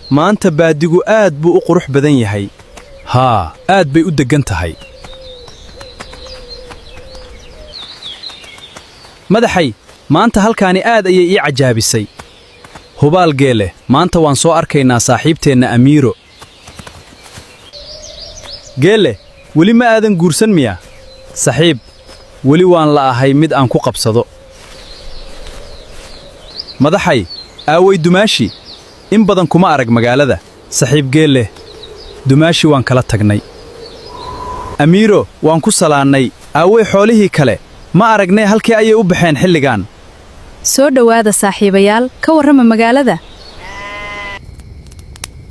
Maanta baadigu aad buu u qurux badan yahay. Haa, aad bay u deggan tahay. Madaxay, maanta halkaani aad ayay ii cajaabisay. Hubaal Geele, maanta waan soo arkaynaa saaxiibteenna Amiiro. Geele, weli ma aadan guursan miya? Saxiib, weli waan la ahay mid aan ku qabsado. Madaxay, aaway dumaashi? In badan kuma arag magaalada. Saxiib Geelle, dumaashi waan kala tagnay. Amiiro, waan ku salaannay. Aaway xoolihii kale? Ma aragnee, halkee ayay u baxeen xilligan? Soo dhowaada saaxiibayaal, ka warrama magaalada.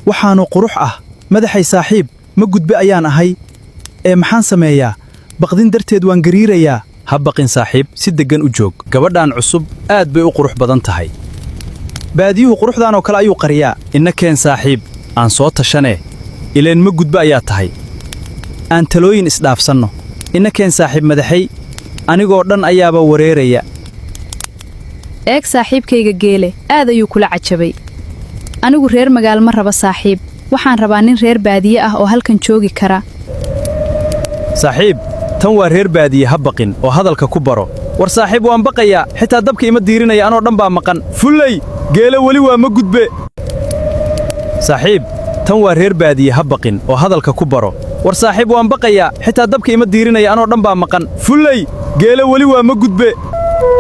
Waxaannu qurux ah. Madaxay, saaxiib, ma gudbe ayaan ahay ee maxaan sameeyaa? Baqdin darteed waan gariirayaa. Ha baqin saaxiib, si deggan u joog. Gabadhan cusub aad bay u qurux badan tahay. Baadiyuhu quruxdan oo kale ayuu qariyaa. Inna keen saaxiib, aan soo tashanee, ileen ma gudbe ayaa tahay. Aan talooyin isdhaafsanno. Inna keen saaxiib. Madaxay, anigoo dhan ayaaba wareeraya. Eeg saaxiibkayga Geele, aad ayuu kula cajabay. Anigu reer magaal ma raba saaxiib, waxaan rabaa nin reer baadiye ah oo halkan joogi kara. Saaxiib, tan waa reer baadiye, ha baqin oo hadalka ku baro. War saaxiib, waan baqayaa, xitaa dabka ima diirinaya, anoo dhan baa maqan. Fulley Geele, weli waa ma gudbe. Saaxiib, tan waa reer baadiye, ha baqin oo hadalka ku baro. War saaxiib, waan baqayaa, xitaa dabka ima diirinaya, anoo dhan baa maqan. Fulley Geele, weli waa ma gudbe.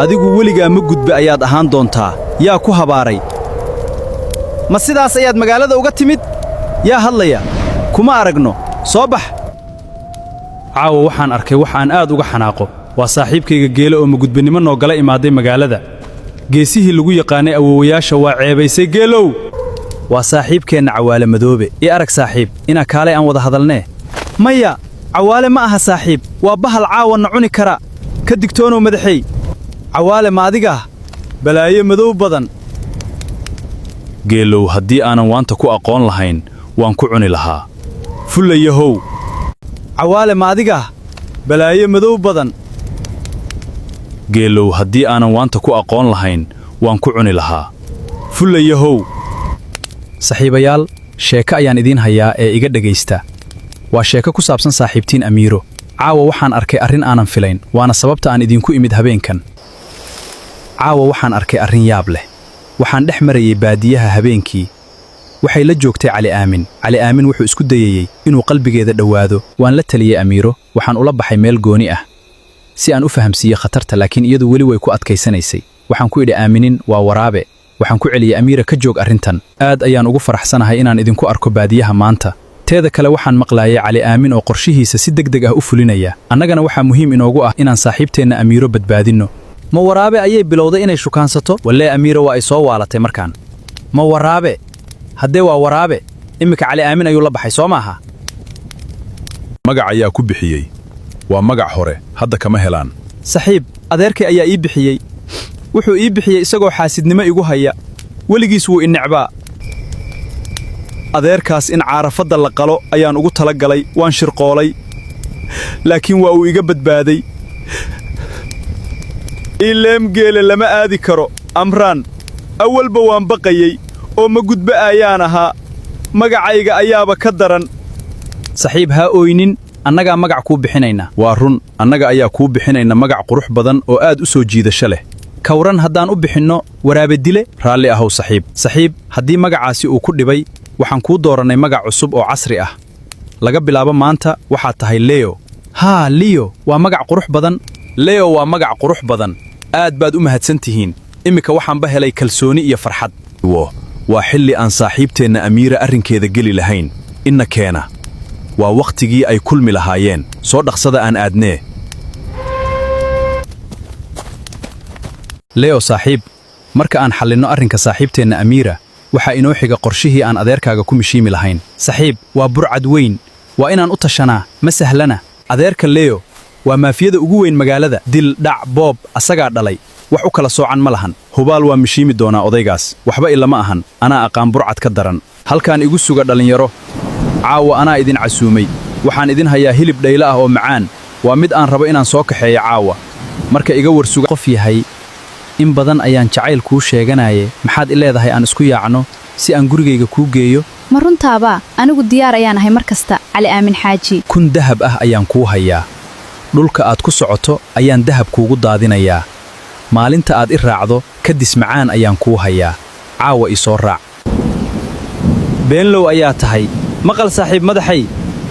Adigu weligaa ma gudbe ayaad ahaan doontaa. Yaa ku habaaray? Ma sidaas ayaad magaalada uga timid? Yaa hadlaya? Kuma aragno, soo bax. Caawa waxaan arkay wax aan aad uga xanaaqo. Waa saaxiibkayga Geele oo magudbinimo noogala imaaday magaalada. Geesihii lagu yaqaanay awowayaasha waa ceebaysay. Geelow, waa saaxiibkeenna Cawaale Madoobe. Ii arag saaxiib, inaa kaalay aan wada hadalnee. Maya, Cawaale ma aha saaxiib, waa bahal caawanna cuni kara. Ka digtoonow madaxey. Cawaale, ma adigaah? Balaayo madow badan. Geelow, haddii aanan waanta ku aqoon lahayn, waan ku cuni lahaa. Fullayahow. Cawaale, ma adigaah? Balaayo madow badan. Geelow, haddii aanan waanta ku aqoon lahayn, waan ku cuni lahaa. Fullayahow. Saxiibayaal, sheeko ayaan idiin hayaa ee iga dhegaysta. Waa sheeko ku saabsan saaxiibtiin Amiiro. Caawa waxaan arkay arrin aanan filayn, waana sababta aan idinku imid habeenkan. Caawa waxaan arkay arrin yaab leh. Waxaan dhex marayay baadiyaha habeenkii. Waxay la joogtay Cali Aamin. Cali Aamin wuxuu isku dayayey inuu qalbigeeda dhowaado. Waan la taliyey Amiiro, waxaan ula baxay meel gooni ah si aan u fahamsiiye khatarta, laakiin iyadu weli way ku adkaysanaysay. Waxaan ku idhi, "Aaminin, waa waraabe." Waxaan ku celiyey, "Amiira, ka joog arrintan." Aad ayaan ugu faraxsanahay inaan idinku arko baadiyaha maanta. Teeda kale, waxaan maqlaayay Cali Aamin oo qorshihiisa si deg deg ah u fulinaya. Annagana waxaa muhiim inoogu ah inaan saaxiibteenna Amiiro badbaadinno. Ma waraabe ayay bilowday inay shukaansato? Wallee Amiiro waa ay soo waalatay markaan. Ma waraabe? Haddee waa waraabe, iminka Cali Aamin ayuu la baxay, soo maaha? Magac ayaa ku bixiyey? Waa magac hore, hadda kama helaan. Saxiib, adeerkay ayaa ii bixiyey. Wuxuu ii bixiyey isagoo xaasidnimo igu haya. Weligiis wuu inecbaa adeerkaas. In caarafadda la qalo ayaan ugu tala galay. Waan shirqoolay, laakiin waa uu iga badbaaday. Ileem Geele lama aadi karo. Amraan, awalba waan baqayey oo ma gudbe ayaan ahaa. Magacayga ayaaba ka daran. Saxiib, ha ooynin, annagaa magac kuu bixinayna. Waa run, annaga ayaa kuu bixinayna magac qurux badan oo aad u soo jiidasho leh. Kawran haddaan u bixinno Waraabe Dile? Raalli ahow saxiib. Saxiib, haddii magacaasi uu ku dhibay, waxaan kuu doorannay magac cusub oo casri ah. Laga bilaabo maanta waxaad tahay Leo. Haa, Leo waa magac qurux badan. Leo waa magac qurux badan. Aad baad u mahadsan tihiin. Iminka waxaanba helay kalsooni iyo farxad. Waa xilli aan saaxiibteenna Amiira arrinkeeda geli lahayn. Inna keena, waa wakhtigii ay kulmi lahaayeen. Soo dhaqsada, aan aadnee. Leo saaxiib, marka aan xallinno arrinka saaxiibteenna Amiira, waxaa inoo xiga qorshihii aan adeerkaaga ku mishiimi lahayn. Saxiib waa burcad weyn, waa inaan u tashanaa. Ma sahlana. Adeerka Leo waa maafiyada ugu weyn magaalada. Dil, dhac, boob asagaa dhalay, wax u kala soocan ma lahan. Hubaal waa mishiimi doonaa odaygaas. Waxba ilama ahan, anaa aqaan burcad ka daran. Halkaan igu suga dhallinyaro. Caawa anaa idin casuumay. Waxaan idin hayaa hilib dhaylo ah oo macaan. Waa mid aan rabo inaan soo kaxeeyo caawa. Marka iga warsuga. Qof yahay, in badan ayaan jacayl kuu sheeganaye, maxaad i leedahay aan isku yaacno? Si aan gurigayga kuu geeyo? Ma runtaabaa? Anigu diyaar ayaan ahay mar kasta, Cali Aamin Xaaji. 1000 dahab ah ayaan kuu hayaa. Dhulka aad ku socoto ayaan dahab kuugu daadinayaa. Maalinta aad i raacdo, kadis macaan ayaan kuu hayaa. Caawa i soo raac. Beenlow ayaa tahay. Maqal saaxiib madaxay,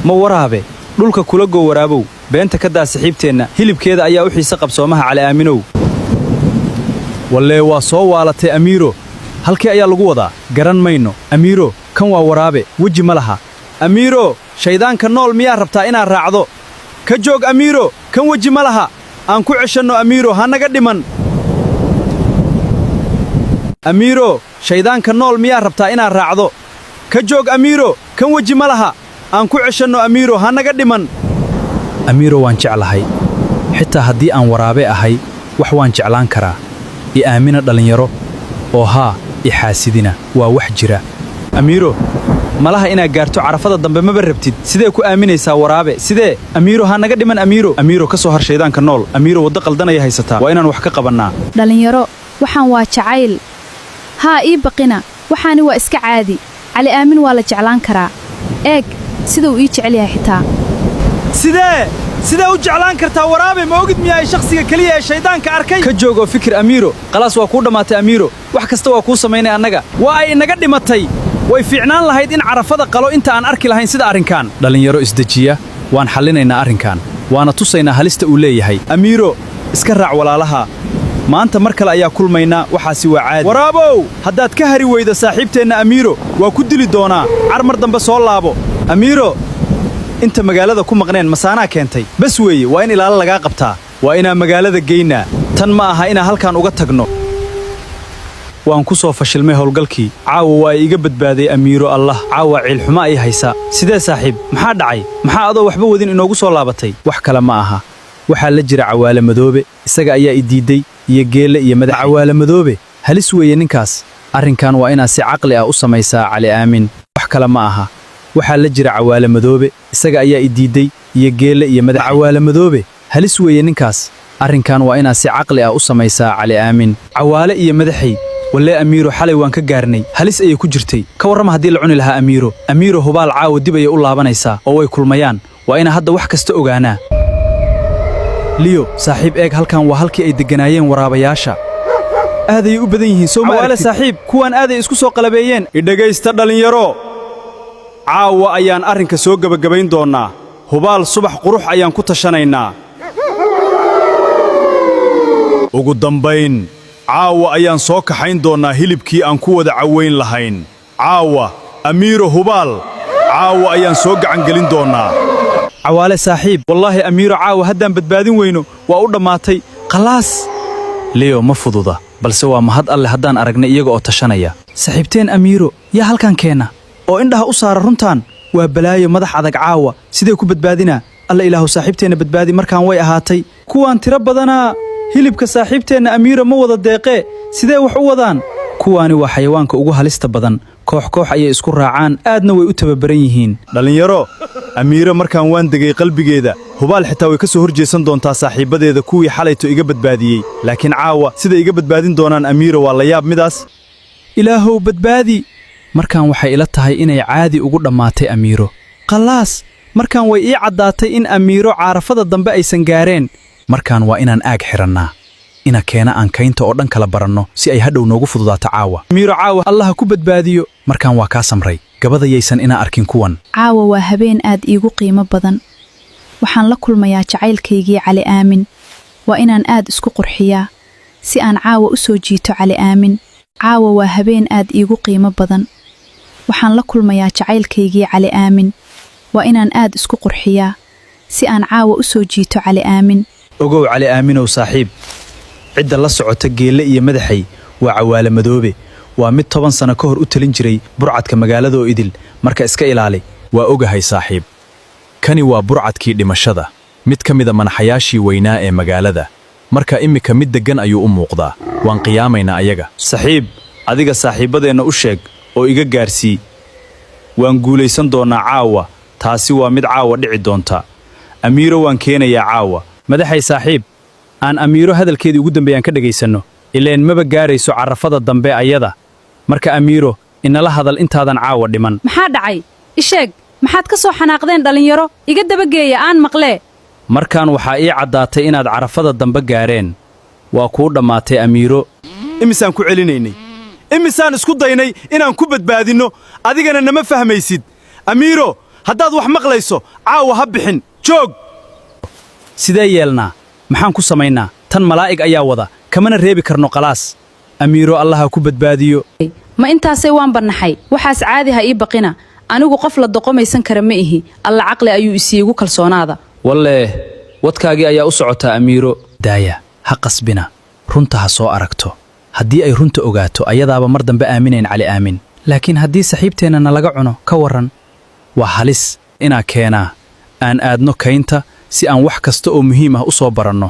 ma waraabe dhulka kula goo. Waraabow, beenta ka daa saxiibteenna. Hilibkeeda ayaa u xiise qabsoomaha, Cali Aaminow. Wallee waa soo waalatay Amiiro. Halkee ayaa lagu wadaa? Garan mayno. Amiiro, kan waa waraabe, weji ma laha. Amiiro, shayddaanka nool miyaa rabtaa inaad raacdo? Ka joog Amiiro, kan weji ma laha. Aan ku ceshanno Amiiro, ha naga dhiman. Amiiro, shayddaanka nool miyaa rabtaa inaad raacdo? Ka joog Amiiro, kan weji ma laha. Aan ku ceshanno Amiiro, ha naga dhiman. Amiiro waan jeclahay. Xitaa haddii aan waraabe ahay, wax waan jeclaan karaa. I aamina dhallinyaro, oo haa i xaasidina, waa wax jira. Amiiro, malaha inaad gaarto Carafada dambe maba rabtid. Sidee ku aaminaysaa waraabe? Sidee? Amiiro, ha naga dhiman Amiiro. Amiiro, ka soo har shayddaanka nool. Amiiro, waddo qaldanaya haysataa. Waa inaan wax ka qabannaa. Dhallinyaro, waxaan waa jacayl. Haa, ii baqina. Waxaani waa iska caadi. Cali Aamin waa la jeclaan karaa. Eeg siduu ii jecel yahay xitaa. Sidee u jeclaan kartaa waraabe? Ma ogid miyaa shakhsiga keliya ee shayddaanka arkay? Ka joog oo fikir Amiiro. Khalaas, waa kuu dhammaatay Amiiro. Wax kasta waa kuu samaynay annaga. Waa ay inaga dhimatay. Way fiicnaan lahayd in Carafada qalo inta aan arki lahayn sida arrinkan. Dhallinyaro, isdejiya. Waan xallinaynaa arrinkan, waana tusaynaa halista uu leeyahay. Amiiro, iska raac walaalaha. Maanta mar kale ayaa kulmaynaa. Waxaasi waa caadi. Waraabow, haddaad ka hari weydo saaxiibteenna Amiiro, waa ku dili doonaa. Car, mar dambe soo laabo. Amiiro, inta magaalada ku maqneen masaanaa keentay. Bas weeye, waa in ilaalo lagaa qabtaa. Waa inaan magaalada geynaa. Tan ma aha inaan halkan uga tagno. Waan ku soo fashilmay howlgalkii. Caawa waa iga badbaaday Amiiro. Allah, caawa ciilxuma ay haysa. Sidee saaxiib? Maxaa dhacay? Maxaa adoo waxba wadin inoogu soo laabatay? Wax kale ma aha. Waxaa la jira Cawaale Madoobe. Isaga ayaa i diidday, iyo Geelle iyo Madax. Cawaale Madoobe halis weeye ninkaas. Arrinkan waa inaad si caqli ah u samaysaa, Cali Aamin. Wax kale ma aha. Waxaa la jira Cawaale Madoobe. Isaga ayaa i diidday, iyo Geelle iyo Madax. Cawaale Madoobe halis weeye ninkaas. Arrinkan waa inaad si caqli ah u samaysaa, Cali Aamin. Cawaale iyo Madaxay. Wallee Amiiro xalay waan ka gaarnay. Halis ayay ku jirtay. Ka warrama haddii la cuni lahaa Amiiro? Amiiro hubaal caawa dib ayay u laabanaysaa oo way kulmayaan. Waa inaan hadda wax kasta ogaanaa. Liyo saaxiib, eeg halkan. Waa halkii ay degganaayeen waraabayaasha. Aad ayay u badan yihiin, soo ma? Cawaale saaxiib, kuwaan aaday isku soo qalabeeyeen. Idhegaysta dhallinyaro, caawa ayaan arrinka soo gebagabayn doonnaa. Hubaal subax qurux ayaan ku tashanaynaa. Ugu dambayn, caawa ayaan soo kaxayn doonnaa hilibkii aan ku wada cawayn lahayn. Caawa Amiiro hubaal caawa ayaan soo gacangelin doonnaa. Cawaale saaxiib, wallaahi Amiiro caawa haddaan badbaadin weyno, waa u dhammaatay, khalaas. Leo, ma fududa, balse waa mahad Alle haddaan aragnay iyaga oo tashanaya. Saaxiibteen Amiiro yaa halkan keenna oo indhaha u saara runtaan. Waa balaayo madax adag. Caawa sidee ku badbaadinaa? Alla Ilaahu, saaxiibteenna badbaadi. Markaan way ahaatay. Kuwaan tiro badanaa. Hilibka saaxiibteenna Amiiro ma wada deeqee. Sidee wax u wadaan? Kuwaani waa xayawaanka ugu halista badan. Koox koox ayay isku raacaan, aadna way u tababaran yihiin. Dhallinyaro, Amiiro markaan waan degay qalbigeeda. Hubaal xitaa way ka soo hor jeesan doontaa saaxiibbadeeda, kuwii xalayto iga badbaadiyey. Laakiin caawa siday iga badbaadin doonaan Amiiro waa la yaab midaas. Ilaahow badbaadi. Markaan waxay ila tahay inay caadi ugu dhammaatay Amiiro. Khalaas, markaan way ii caddaatay in Amiiro Caarafada dambe aysan gaareen. Markaan waa inaan aag xidhannaa. Ina keena aan kaynta oo dhan kala baranno, si ay hadhow noogu fududaato caawa. Amiiro caawa Allaha ku badbaadiyo. Markaan waa kaa samray. Gabadayaysan inaa arkin kuwan. Caawa waa habeen aad iigu qiimo badan. Waxaan la kulmayaa jacaylkaygii Cali Aamin. Waa inaan aad isku qurxiyaa si aan caawa u soo jiito Cali Aamin. Caawa waa habeen aad iigu qiimo badan. Waxaan la kulmayaa jacaylkaygii Cali Aamin. Waa inaan aad isku qurxiyaa si aan caawa u soo jiito Cali Aamin. Ogow Cali Aaminow saaxiib, cidda la socota Geelle iyo Madaxay waa Cawaale Madoobe. Waa mid 10 sano ka hor u talin jiray burcadka magaalada oo idil. Marka iska ilaali. Waa ogahay saaxiib. Kani waa burcadkii dhimashada, mid ka mida manaxayaashii weynaa ee magaalada. Marka immika mid deggan ayuu u muuqdaa. Waan qiyaamaynaa ayaga. Saxiib, adiga saaxiibbadeenna u sheeg oo iga gaarsii. Waan guulaysan doonnaa caawa. Taasi waa mid caawa dhici doonta. Amiiro waan keenayaa caawa. Madaxay saaxiib, aan Amiiro hadalkeedii ugu dambeeyaan ka dhegaysanno. Ileen maba gaarayso Carafada dambe ayada. Marka Amiiro Inala hadal intaadan caawa dhiman. Maxaa dhacay? Isheeg, maxaad ka soo xanaaqdeen dhallinyaro? Iga dabageeya aan maqlee. Markaan waxaa ii caddaatay inaad carafada dambe gaareen. Waa kuu dhammaatay, Amiiro. Imisaan ku celinaynay, imisaan isku daynay inaan ku badbaadinno, adigana nama fahmaysid. Amiiro, haddaad wax maqlayso, caawa ha bixin, joog. Sidee yeelnaa? Maxaan ku samaynaa? Tan malaa'ig ayaa wada, kamana reebi karno. Khalaas, Amiiro, Allaha ku badbaadiyo. Ma intaasay? Waan bannaxay. Waxaas caadi, ha ii baqina. Anigu qof la doqomaysan kara ma ihi. Alla caqli ayuu isiigu kalsoonaada. Wallee, wadkaagii ayaa u socotaa, Amiiro. Daaya, ha qasbina. Runta ha soo aragto. Haddii ay runta ogaato, ayadaaba mar dambe aaminayn Cali Aamin. Laakiin haddii saxiibteenna nalaga cuno, ka warran? Waa halis. Inaa keenaa aan aadno kaynta si aan wax kasta oo muhiim ah u soo baranno.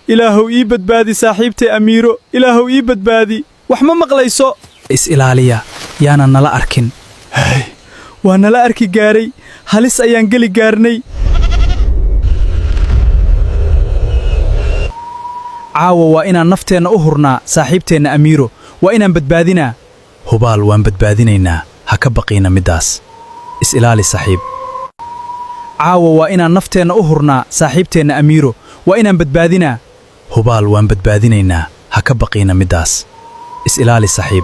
Ilaahow, ii badbaadi saaxiibtay Amiiro. Ilaahow, ii badbaadi. Wax ma maqlayso? Is-ilaaliya, yaanan nala arkin. Waa nala arki gaaray. Halis ayaan geli gaarnay. Caawa waa inaan nafteenna u hurnaa saaxiibteenna Amiiro. Waa inaan badbaadinaa. Hubaal waan badbaadinaynaa, ha ka baqiina middaas. Is-ilaali, saaxiib. Caawa waa inaan nafteenna u hurnaa saaxiibteenna Amiiro. Waa inaan badbaadinaa. Hubaal waan badbaadinaynaa, ha ka baqiina middaas. Is-ilaali, saaxiib.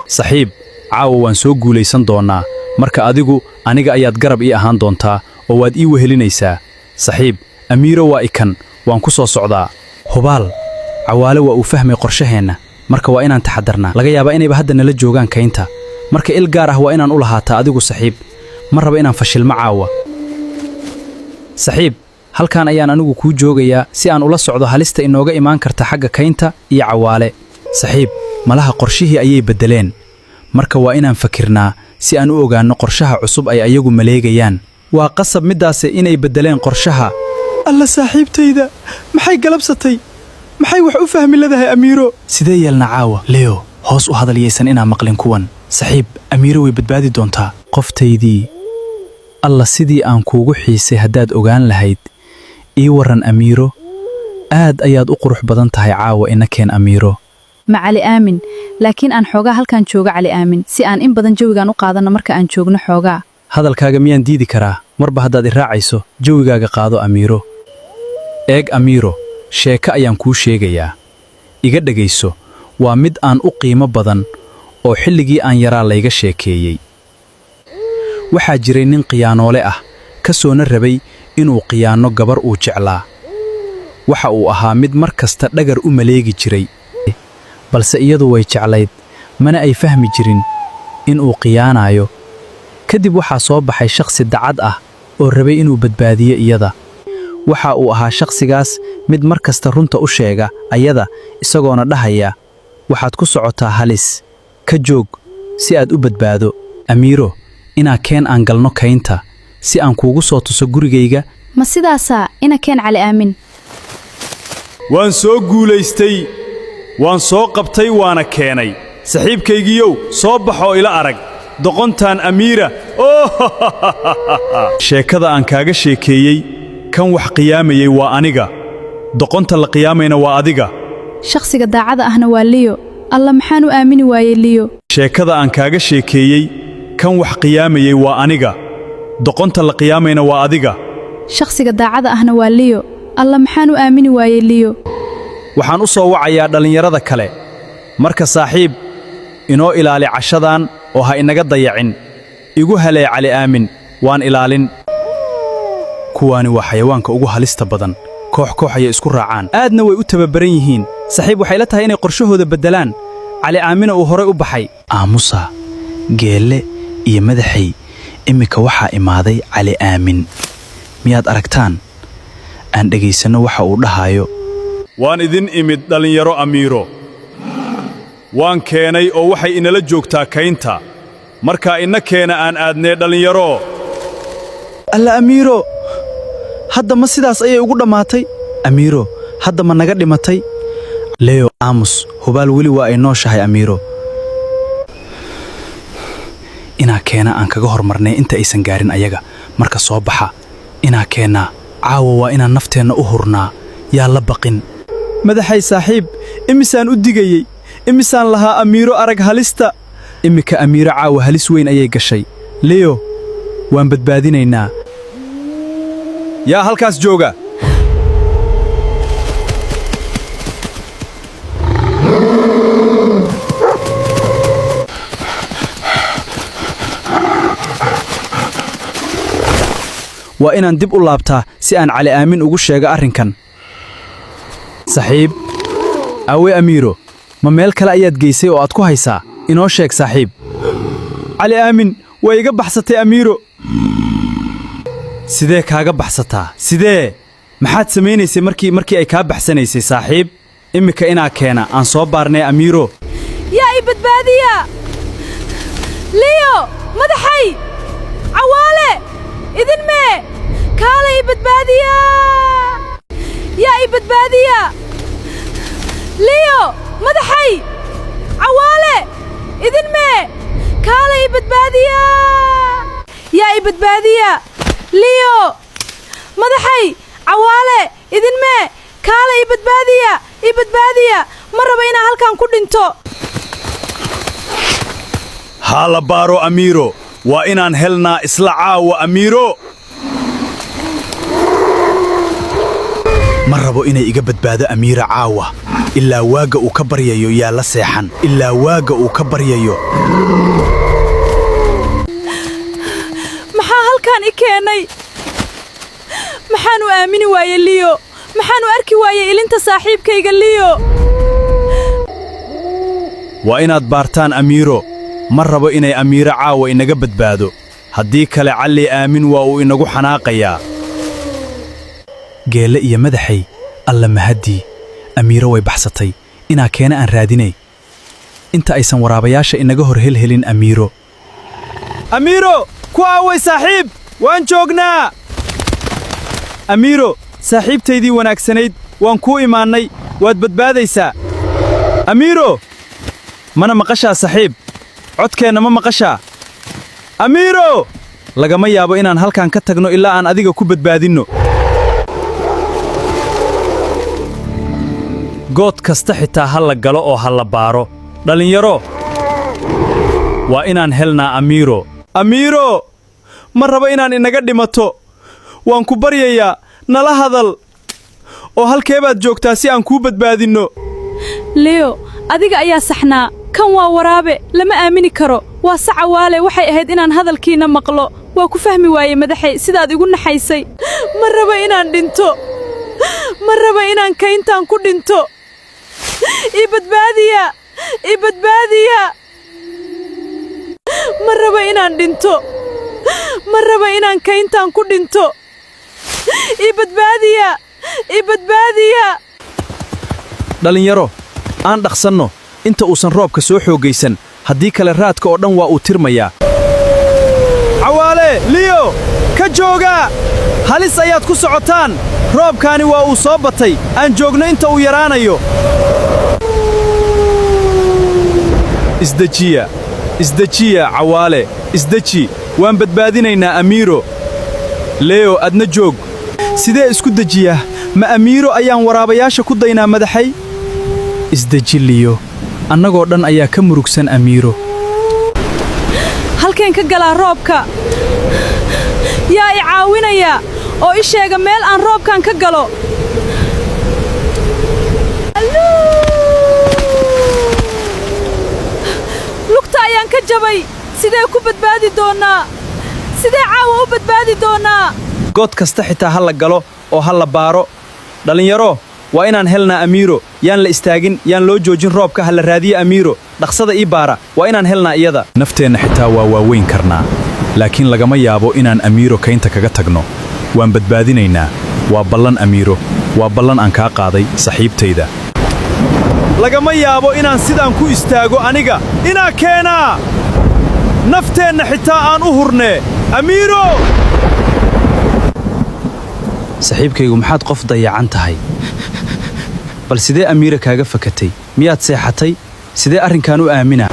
Saaxiib, caawa waan soo guulaysan doonnaa. Marka adigu aniga ayaad garab ii ahaan doontaa oo waad ii wehelinaysaa. Saaxiib, Amiiro waa ikan, waan ku soo socdaa. Hubaal Cawaale waa uu fahmay qorshaheenna. Marka waa inaan taxadarnaa. Laga yaabaa inayba hadda nala joogaan kaynta. Marka il gaar ah waa inaan u lahaataa adigu, saxiib. Ma raba inaan fashilmo caawa. Saxiib, halkan ayaan anigu kuu joogayaa si aan ula socdo halista inooga imaan karta xagga kaynta iyo Cawaale. Saxiib, malaha qorshihii ayay beddeleen. Marka waa inaan fakirnaa si aan u ogaanno qorshaha cusub ay ayagu maleegayaan. Waa qasab middaase inay beddeleen qorshaha. Alla, saaxiibtayda maxay galabsatay? Maxay wax u fahmi leedahay Amiiro? Sidee yeelna caawa? Leo, hoos u hadal, yaysan inaa maqlin kuwan. Saxiib, Amiiro way badbaadi doontaa. Qoftaydii, Alla, sidii aan kuugu xiisay haddaad ogaan lahayd. Ii warran, Amiiro. Aad ayaad u qurux badan tahay caawa. Ina keen, Amiiro. Ma Cali Aamin? Laakiin aan xoogaa halkaan jooga, Cali Aamin, si aan in badan jawigaan u qaadanno marka aan joogno xoogaa. Hadalkaaga miyaan diidi karaa? Marba haddaad i raacayso, jawigaaga qaado, Amiiro. Eeg, Amiiro, sheeko ayaan kuu sheegayaa. Iga dhegayso. Waa mid aan u qiimo badan oo xilligii aan yaraa layga sheekeeyey. Waxaa jiray nin khiyaanoole ah, ka soona rabay inuu khiyaanno gabar uu jeclaa. Waxa uu ahaa mid mar kasta dhagar u maleegi jiray, balse iyadu way jeclayd, mana ay fahmi jirin inuu khiyaanaayo. Kadib waxaa soo baxay shakhsi dacad ah oo rabay inuu badbaadiyo iyada. Waxa uu ahaa shakhsigaas mid mar kasta runta u sheega ayada, isagoona dhahaya, "Waxaad ku socotaa halis, ka joog si aad u badbaado." Amiiro, inaa keen aan galno kaynta si aan kuugu soo tuso gurigayga. Ma sidaasaa? Ina keen, Cali Aamin. Waan soo guulaystay, waan soo qabtay, waana keenay. Saxiibkaygiiyow, soo baxoo ila arag doqontan Amiira. Sheekada aan kaaga sheekeeyey, kan wax qiyaamayey waa aniga, doqonta la qiyaamayna waa adiga. Shakhsiga daacada ahna waa Liyo. Alla, maxaan u aamini waayey Liyo? Sheekada aan kaaga sheekeeyey, kan wax qiyaamayey waa aniga, doqonta la qiyaamayna waa adiga. Shakhsiga daacada ahna waa Liyo. Alla, maxaan u aamini waayey Liyo? Waxaan u soo wacayaa dhallinyarada kale. Marka saaxiib, inoo ilaali cashadan oo ha inaga dayacin. Igu halee, Cali Aamin, waan ilaalin. Kuwaani waa xayawaanka ugu halista badan. Koox koox ayay isku raacaan, aadna way u tababaran yihiin. Saaxiib, waxay la tahay inay qorshahooda beddelaan, Cali Aamina uu horay u baxay. Aamusa, Geelle iyo Madaxay. Iminka waxaa imaaday Cali Aamin. Miyaad aragtaan? Aan dhegaysanno waxa uu dhahayo. Waan idin imid, dhallinyaro. Amiiro waan keenay oo waxay inala joogtaa kaynta. Markaa inna keena aan aadnee, dhallinyaro. Alla, Amiiro, hadda ma sidaas ayay ugu dhammaatay? Amiiro, hadda ma naga dhimatay? Leo, aamus. Hubaal weli waa ay nooshahay, Amiiro. Inaa keena aan kaga hormarnay inta aysan gaarin ayaga. Marka soo baxa, inaa keennaa. Caawa waa inaan nafteenna u hurnaa. Yaa la baqin. Madaxay, saaxiib, imisaan u digayey? Imisaan lahaa, "Amiiro, arag halista"? Immika Amiiro caawa halis weyn ayay gashay. Leo, waan badbaadinaynaa. Yaa halkaas jooga? Waa inaan dib u laabtaa si aan Cali Aamin ugu sheego arrinkan. Saxiib, awe Amiiro, ma meel kale ayaad geysay oo aad ku haysaa? Inoo sheeg, saaxiib. Cali Aamin, waa iga baxsatay Amiiro. Sidee kaaga baxsataa? Sidee? Maxaad samaynaysay markii ay kaa baxsanaysay, saaxiib? Immika inaa keena aan soo baarnay Amiiro. Yaa i badbaadiya! Liyo, madaxay, Cawaale, idin mee? Kaala i badbaadiya! Yaa i badbaadiya? Liyo, madaxay, Cawaale, idin mee? Kaala i badbaadiya! Yaa i badbaadiya? Liyo, madaxay, Cawaale, idin mee? Kaala i badbaadiya! I badbaadiya! Ma rabo inaan halkan ku dhinto. Ha la baaro Amiiro. Waa inaan helnaa isla caawa Amiiro. Ma rabo inay iga badbaado Amiira caawa. Ilaa waagga uu ka baryayo yaa la seexan. Ilaa waagga uu ka baryayo. Maxaa halkan i keenay? Maxaan u aamini waayey Liyo? Maxaan u arki waayey ilinta saaxiibkayga Liyo? Waa inaad baartaan Amiiro. Ma rabo inay Amiiro caawa inaga badbaado. Haddii kale Cali Aamin waa uu inagu xanaaqayaa. Geelle iyo madaxay, Alla mahaddii, Amiiro way baxsatay. Inaa keena aan raadinay inta aysan waraabayaasha inaga hor helhelin Amiiro. Amiiro, ku aaway saaxiib? Waan joognaa. Amiiro, saaxiibtaydii wanaagsanayd, waan kuu imaannay. Waad badbaadaysaa, Amiiro. Mana maqashaa, saxiib? Codkeenna ma maqashaa, Amiiro? Lagama yaabo inaan halkan ka tagno ilaa aan adiga ku badbaadinno. Good kasta xitaa ha la galo oo ha la baaro. Dhallinyaro, waa inaan helnaa Amiiro. Amiiro, ma rabo inaan inaga dhimato. Waan ku baryayaa, nala hadal oo halkee baad joogtaa si aan kuu badbaadinno? Leo, adiga ayaa saxnaa. Kan waa waraabe, lama aamini karo. Waa sacawaale. Waxay ahayd inaan hadalkiina maqlo. Waa ku fahmi waayey, madaxay, sidaad igu naxaysay. Ma rabo inaan dhinto. Ma rabo inaan kayntaan ku dhinto. I badbaadiya! I badbaadiya! Ma rabo inaan dhinto. Ma rabo inaan kayntaan ku dhinto. I badbaadiya! I badbaadiya! Dhallinyaro, aan dhaqsanno inta uusan roobka soo xooggaysan. Haddii kale raadka oo dhan waa uu tirmayaa. Cawaale, Liyo, ka jooga! Halis ayaad ku socotaan. Roobkaani waa uu soo batay. Aan joogno inta uu yaraanayo. Isdejiya, isdejiya. Cawaale, isdeji. Waan badbaadinaynaa Amiiro. Leo, adna joog. Sidee isku dejiyaa? Ma Amiiro ayaan waraabayaasha ku daynaa, madaxay? Isdeji, Liyo. Annagoo dhan ayaa ka murugsan Amiiro. Halkeen ka galaa roobka? Yaa i caawinaya oo i sheega meel aan roobkan ka galo? Lugta ayaan ka jabay. Sidee ku badbaadi doonnaa? Sidee caawa u badbaadi doonnaa? God kasta xitaa ha la galo oo ha la baaro. Dhallinyaro, waa inaan helnaa Amiiro. Yaan la istaagin, yaan loo joojin roobka. Ha la raadiye Amiiro. Dhaqsada ii baara. Waa inaan helnaa iyada. Nafteenna xitaa waa waaweyn karnaa, laakiin lagama yaabo inaan Amiiro kaynta kaga tagno. Waan badbaadinaynaa. Waa ballan, Amiiro. Waa ballan aan kaa qaaday, saxiibtayda. Lagama yaabo inaan sidaan ku istaago aniga. Inaa keenaa! Nafteenna xitaa aan u hurnee, Amiiro. Saxiibkaygu, maxaad qof dayacan tahay? Bal sidee Amiira kaaga fakatay? Miyaad seexatay? Sidee arrinkan u aaminaa?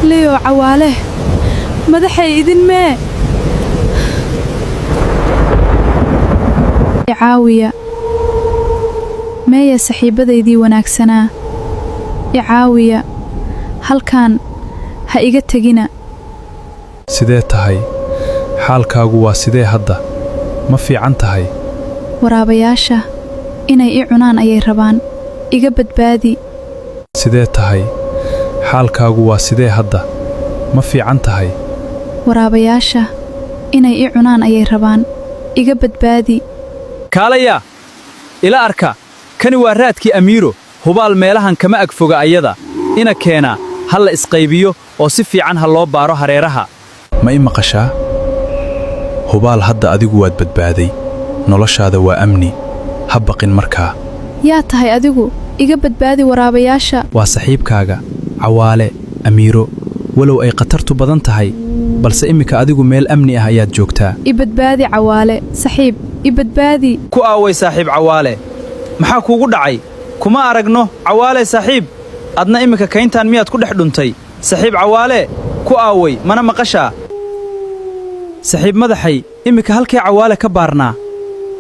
Leo, Cawaale, madaxay, idin mee? Caawiya! Meeya saaxiibbadaydii wanaagsanaa? I caawiya! Halkaan ha iga tegina. Sidee tahay? Xaalkaagu waa sidee hadda? Ma fiican tahay? Waraabayaasha inay i cunaan ayay rabaan. Iga badbaadi. Sidee tahay? Xaalkaagu waa sidee hadda? Ma fiican tahay? Waraabayaasha inay i cunaan ayay rabaan. Iga badbaadi. Kaalaya, ila arka. Kani waa raadkii Amiiro. Hubaal meelahan kama ag foga ayada. Ina keena, ha la isqaybiyo oo si fiican ha loo baaro hareeraha. Ma i maqashaa? Hubaal hadda adigu waad badbaaday. Noloshaada waa amni. Ha baqin markaa. Yaa tahay adigu? Iga badbaadi waraabayaasha. Waa saxiibkaaga, Cawaale, Amiiro. Walow ay khatartu badan tahay, balse iminka adigu meel amni ah ayaad joogtaa. I badbaadi Cawaale, saxiib, i badbaadi. Ku aaway saaxiib Cawaale? Maxaa kuugu dhacay? Kuma aragno, Cawaale saaxiib. Adna iminka kayntaan miyaad ku dhex dhuntay? Saxiib Cawaale, ku aaway, mana maqashaa? Saxiib Madaxay, iminka halkee Cawaale ka baarnaa?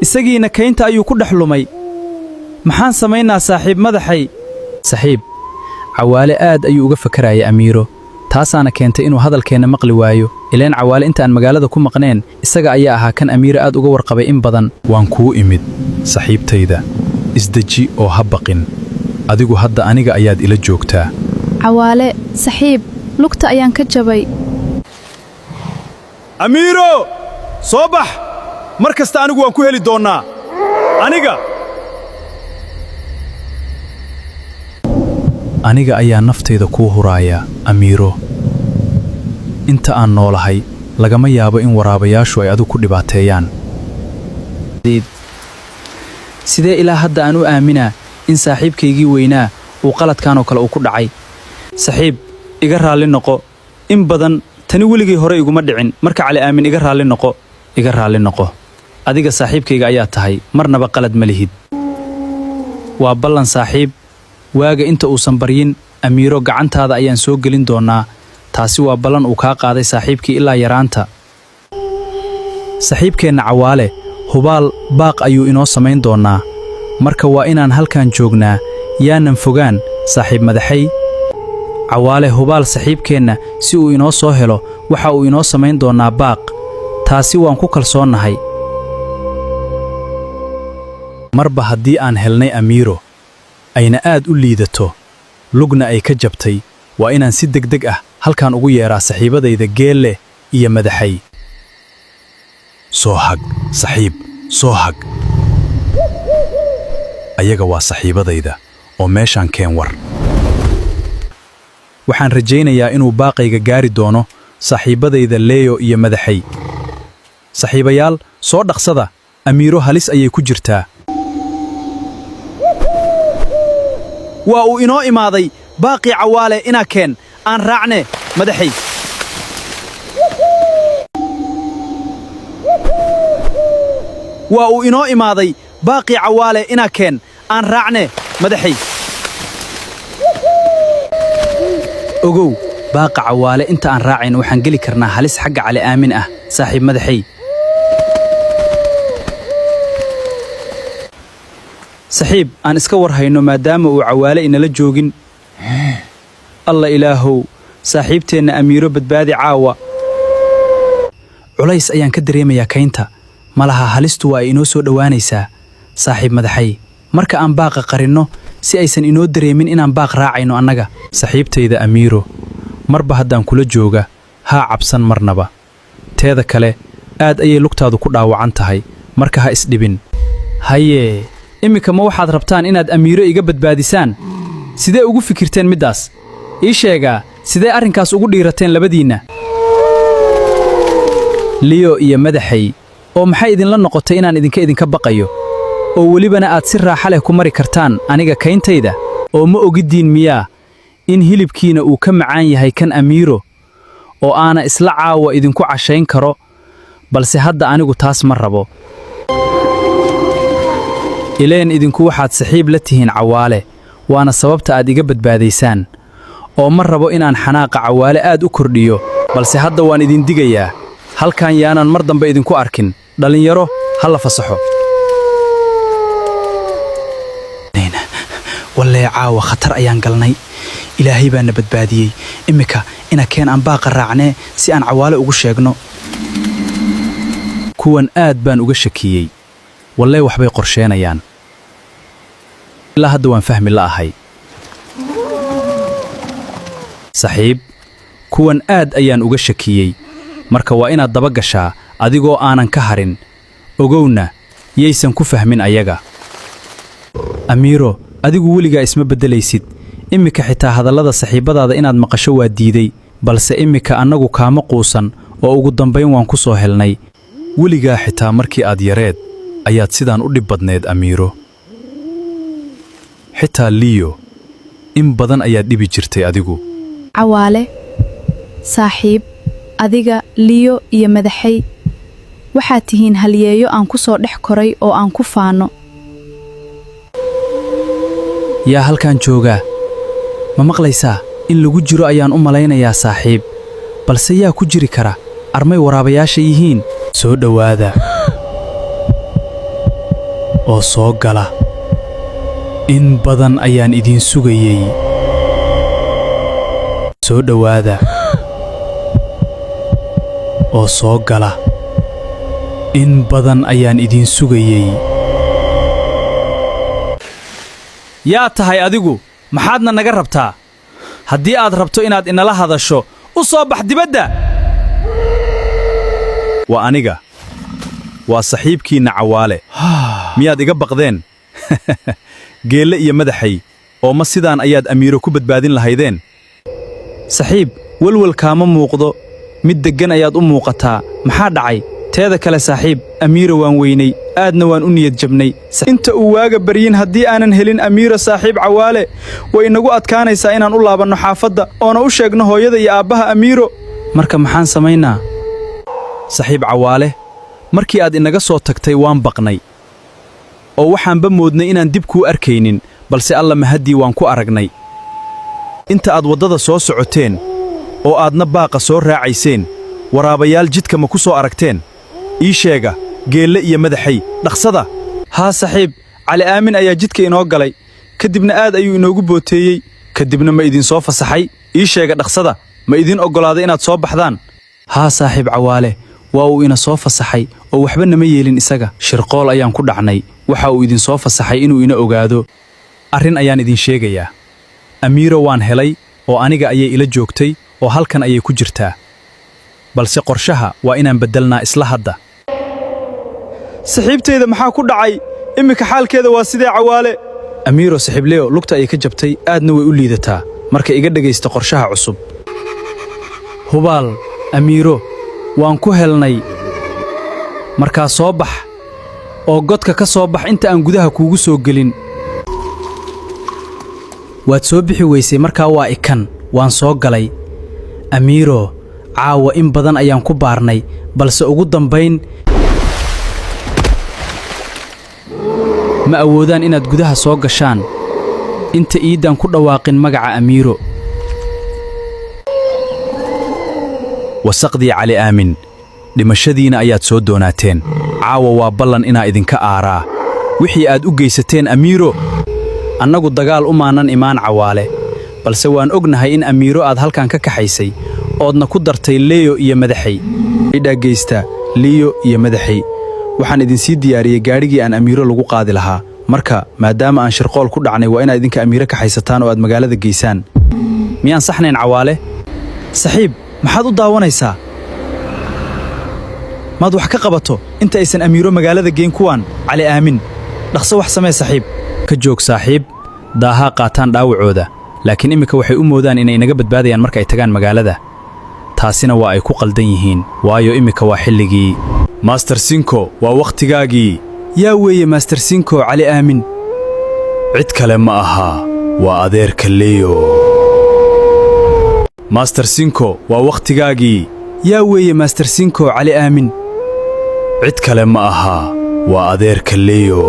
Isagiina kaynta ayuu ku dhex lumay. Maxaan samaynaa saaxiib Madaxay? Saxiib Cawaale aad ayuu uga fakarayay Amiiro, taasaana keentay inuu hadalkeenna maqli waayo. Ileen Cawaale inta aan magaalada ku maqneen isaga ayaa ahaa kan Amiiro aad uga warqabay in badan. Waan kuu imid, saxiibtayda. Isdeji oo ha baqin. Adigu hadda aniga ayaad ila joogtaa. Cawaale, saxiib, lugta ayaan ka jabay. Amiiro, soo bax. Mar kasta anigu waan ku heli doonnaa. Aniga. Aniga ayaa naftayda kuu huraaya, Amiiro. Inta aan noolahay, lagama yaabo in waraabayaashu ay adigu ku dhibaateeyaan. Sidee ilaa hadda aan u aaminaa in saaxiibkaygii weynaa uu qaladkan oo kale uu ku dhacay? Saxiib, iga raalli noqo. In badan tani weligay hore iguma dhicin. Marka Cali Aamin, iga raalli noqo, iga raalli noqo. Adiga saaxiibkayga ayaa tahay, marnaba qalad ma lihid. Waa ballan saaxiib, waaga inta uusan baryin Amiiro gacantaada ayaan soo gelin doonnaa. Taasi waa ballan uu kaa qaaday saaxiibkii ilaa yaraanta. Saxiibkeenna Cawaale hubaal baaq ayuu inoo samayn doonnaa. Marka waa inaan halkan joognaa, yaanan fogaan, saaxiib Madaxay. Cawaale hubaal saxiibkeenna si uu inoo soo helo waxa uu inoo samayn doonnaa baaq. Taasi waan ku kalsoonnahay. Marba haddii aan helnay Amiiro, ayna aad u liidato, lugna ay ka jabtay, waa inaan si degdeg ah halkan ugu yeeraa saxiibadayda Geelle iyo Madaxay. Soo hag, saxiib, soo hag. Ayaga waa saxiibadayda oo meeshaan keen war. Waxaan rajaynayaa inuu baaqayga gaari doono saaxiibbadayda Leeyo iyo Madaxay. Saxiibayaal, soo dhaqsada. Amiiro halis ayay ku jirtaa. Waa uu inoo imaaday baaqii Cawaale. Inaa keen, aan raacne Madaxay. Waa uu inoo imaaday baaqii Cawaale. Inaa keen, aan raacne Madaxay. Ogow, baaqa Cawaale inta aan raacayn waxaan geli karnaa halis xagga Cali Aamin ah, saaxiib Madaxay. Saxiib, aan iska war hayno maadaama uu Cawaale inala joogin. Alla Ilaahow, saaxiibteenna Amiiro badbaadi caawa. Culays ayaan ka dareemayaa kaynta. Malaha halistu waa ay inoo soo dhowaanaysaa, saaxiib Madaxay. Marka aan baaqa qarinno si aysan inoo dareemin inaan baaq raacayno annaga. Saxiibtayda Amiiro, marba haddaan kula jooga, haa cabsan marnaba. Teeda kale, aad ayay lugtaadu ku dhaawacan tahay, marka ha isdhibin. Hayee, iminka ma waxaad rabtaan inaad Amiiro iga badbaadisaan? Sidee ugu fikirteen middaas? Ii sheegaa, sidee arrinkaas ugu dhiirateen labadiinna, Liyo iyo Madaxay? Oo maxay idinla noqotay inaan idinka baqayo, oo welibana aad si raaxa leh ku mari kartaan aniga kayntayda? Oo ma ogiddiin miyaa in hilibkiina uu ka macaan yahay kan Amiiro, oo aana isla caawa idinku cashayn karo? Balse hadda anigu taas ma rabo. Ileen idinku waxaad saxiib la tihiin Cawaale, waana sababta aad iga badbaadaysaan. Oo ma rabo inaan xanaaqa Cawaale aad u kordhiyo, balse hadda waan idin digayaa. Halkan yaanan mar dambe idinku arkin. Dhallinyaro, ha la fasaxo. Wallee caawa khatar ayaan galnay. Ilaahay baa na badbaadiyey. Immika ina keen aan baaqa raacnee si aan Cawaale ugu sheegno. Kuwan aad baan uga shakiyey. Wallee waxbay qorsheenayaan. Ilaa hadda waan fahmi la'ahay. Saxiib, kuwan aad ayaan uga shakiyey. Marka waa inaad daba gashaa adigoo aanan ka harin. Ogowna yaysan ku fahmin ayaga. Amiiro, adigu weligaa isma beddelaysid. Immika xitaa hadallada saxiibbadaada inaad maqasho waa diiday, balse immika annagu kaama quusan oo ugu dambayn waan ku soo helnay. Weligaa xitaa markii aad yareed ayaad sidaan u dhib badneed, Amiiro. Xitaa Liyo in badan ayaad dhibi jirtay adigu. Cawaale, saaxiib, adiga, Liyo iyo Madaxay waxaad tihiin halyeeyo aan ku soo dhex koray oo aan ku faanno. Yaa halkan joogaa? Ma maqlaysaa? In lagu jiro ayaan u malaynayaa, saaxiib, balse yaa ku jiri kara? Armay waraabayaasha yihiin. Soo dhowaada oo soo gala. In badan ayaan idiin sugayey. Soo dhowaada oo soo gala. In badan ayaan idiin sugayey. Yaa tahay adigu? Maxaadna naga rabtaa? Haddii aad rabto inaad inala hadasho, u soo bax dibadda. Waa aniga. Waa saxiibkiinna Cawaale. Miyaad iga baqdeen? Geelle iyo Madaxay, oo ma sidaan ayaad Amiiro ku badbaadin lahaydeen? Saxiib, welwel kaama muuqdo. Mid deggan ayaad u muuqataa. Maxaa dhacay? Teeda kale, saaxiib, Amiiro waan weynay, aadna waan u niyad jabnay. Inta uu waaga baryin haddii aanan helin Amiiro, saaxiib Cawaale, way inagu adkaanaysaa inaan u laabanno xaafadda oona u sheegno hooyada iyo aabbaha Amiiro. Marka maxaan samaynaa? Saxiib Cawaale, markii aad inaga soo tagtay waan baqnay oo waxaanba moodnay inaan dib kuu arkaynin, balse Alla mahaddii waan ku aragnay. Inta aad waddada soo socoteen oo aadna baaqa soo raacayseen, waraabayaal jidka ma ku soo aragteen? Ii sheega, Geelle iyo Madaxay, dhaqsada. Haa saxiib, Cali Aamin ayaa jidka inoo galay, kadibna aad ayuu inoogu booteeyey. Kadibna ma idin soo fasaxay? Ii sheega dhaqsada, ma idin oggolaaday inaad soo baxdaan? Haa saaxiib Cawaale, waa uu ina soo fasaxay oo waxba nama yeelin isaga. Shirqool ayaan ku dhacnay. Waxa uu idin soo fasaxay inuu ina ogaado. Arrin ayaan idin sheegayaa. Amiiro waan helay oo aniga ayay ila joogtay oo halkan ayay ku jirtaa. Balse qorshaha waa inaan beddelnaa isla hadda. Saxiibtayda maxaa ku dhacay? Iminka xaalkeeda waa sidee, Cawaale? Amiiro, saxiib Leo lugta ayay ka jabtay, aadna way u liidataa. Marka iga dhegaysta qorshaha cusub. Hubaal, Amiiro, waan ku helnay. Markaa soo bax oo godka ka soo bax inta aan gudaha kuugu soo gelin. Waad soo bixi weysay, markaa waa ikan. Waan soo galay. Amiiro, caawa in badan ayaan ku baarnay, balse ugu dambayn ma awoodaan inaad gudaha soo gashaan inta iiddaan ku dhawaaqin magaca Amiiro. Wasaqdii Cali Aamin, dhimashadiina ayaad soo doonaateen. Caawa waa ballan inaa idinka aaraa wixii aad u geysateen Amiiro. Annagu dagaal umaanan imaan, Cawaale, balse waan ognahay in Amiiro aad halkan ka kaxaysay oodna ku dartay Leyo iyo Madaxay. Dhagaysta, Liyo iyo Madaxay, waxaan idinsii diyaariyey gaadhigii aan Amiiro lagu qaadi lahaa. Marka maadaama aan shirqool ku dhacnay, waa inaad idinka Amiiro kaxaysataan oo aad magaalada geysaan. Miyaan saxnayn, Cawaale? Saxiib, maxaad u daawanaysaa? Maad wax ka qabato inta aysan Amiiro magaalada geyn kuwaan Cali Aamin? Dhaqso wax samee, saxiib. Ka joog, saaxiib. Daahaa qaataan dhaawacooda, laakiin iminka waxay u moodaan inay inaga badbaadayaan marka ay tagaan magaalada. Taasina waa ay ku qaldan yihiin, waayo iminka waa xilligii Master Sinko. Waa wakhtigaagii. Yaa weeye Master Sinko, Cali Aamin? Cid kale ma ahaa, waa adeerka Leo. Master Sinko, waa wakhtigaagii. Yaa weeye Master Sinko, Cali Aamin? Cid kale ma ahaa, waa adeerka Leo.